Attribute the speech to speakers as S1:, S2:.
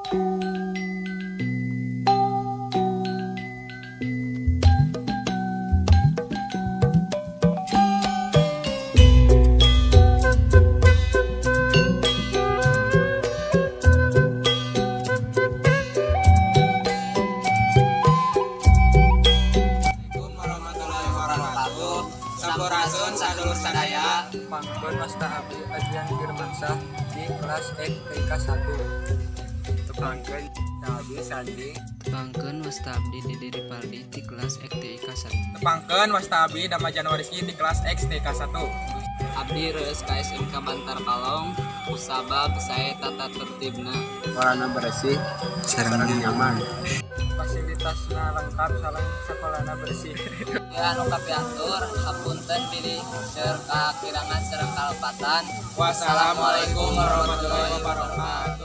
S1: Assalamualaikum warahmatullahi wabarakatuh. Sampurasun, sadulur sadaya.
S2: Tepangkeun, wasta abdi Adrian Firmansyah di kelas X TK 1.
S1: Tepangkeun, abdi Sandi.
S3: Tepangkeun, wasta abdi Didi Ripardi ti kelas XTIK 1.
S1: Tepangkeun, wasta abdi Dama Januariski di kelas X TK 1.
S3: Abdi reueus ka SMK Bantar Kalong kusabab sae tata tertibna.
S4: Warna bersih sareng nyaman.
S2: Fasilitasna lengkap sareng sekolahna bersih.
S3: Ya, anu kapihatur, hapunten bilih seueur kakirangan sareng kalepatan.
S1: Wassalamualaikum warahmatullahi wabarakatuh.